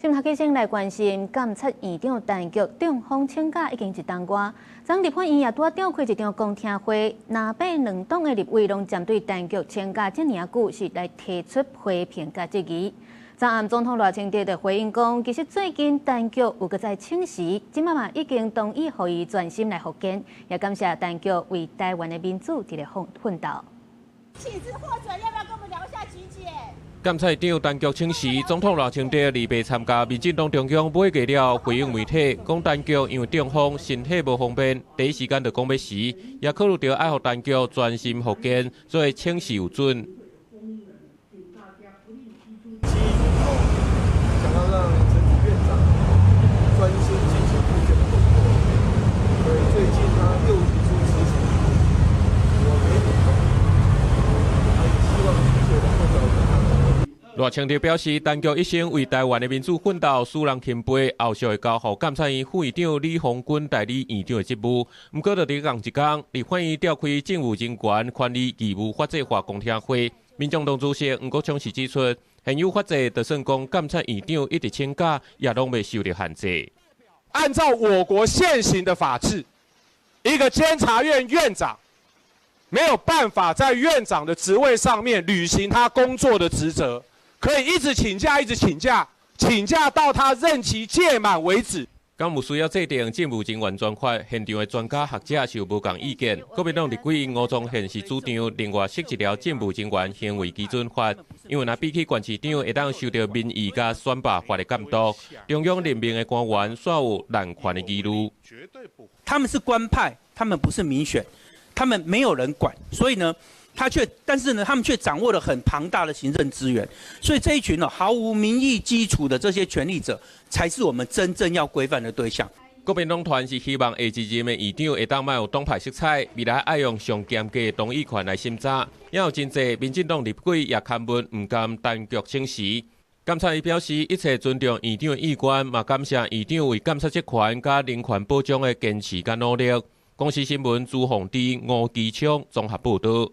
鏡頭先來關心監察院長陳菊中風請假已經一冬外，昨立法院也拄仔召開一場公聽會，藍白兩黨的立委攏針對陳菊請假遮爾久，是來提出批評佮質疑。昨暗總統賴清德就回應講，其實最近陳菊有閣再請辭，這馬嘛已經同意予伊專心來復健，也感謝陳菊為台灣的民主佇咧奮奮鬥。請辭獲准，要不要跟我們聊一下菊姐？監察長陳菊請辭，總統賴清德禮拜參加民進黨中央會議了，回應媒體講陳菊因為中風身體無方便，第一時間就講欲辭，也考慮著愛予陳菊專心復健，所以請辭有准。想要讓陳菊院長專心進行復健的工作，所以最近他又提出辭呈，我沒有同意，他也希望菊姐能夠早日康復。賴清德表示，陳菊一生為台灣的民主奮鬥，使人欽佩，後續會交予監察院副院長李鴻鈞代理院長的職務。毋過，就佇仝一工，立法院召開政務人員權利義務法制化公聽會，民眾黨主席黃國昌是指出，現有法制就算講監察院長一直請假，也攏袂受著限制。按照我國現行的法制，一個監察院院長沒有辦法在院長的職位上面履行他工作的職責。可以一直請假，一直請假，請假到他任期屆滿為止。敢有需要制定政務人員專法？現場的專家學者是有無仝意見。國民黨立委吳宗憲是主張另外設一條政務人員行為基準法，因為若比起縣市長會當受著民意佮選罷法的監督，中央任命的官員煞有濫權的疑慮。他們是官派，他們不是民選，他們沒有人管，所以呢，他卻，但是呢，他們卻掌握了很龐大的行政資源，所以這一群呢毫無民意基礎的這些權力者，才是我們真正要規範的對象。國民黨團是希望下一任的院長會當莫有黨派色彩，未來愛用上嚴格的同意權來審查。也有真濟民進黨立委也勘問毋甘陳菊請辭。監察院表示，一切尊重院長的意願，嘛感謝院長為監察職權佮人權保障的堅持佮努力。公視新聞朱鳳芝、吳基昌綜合報導。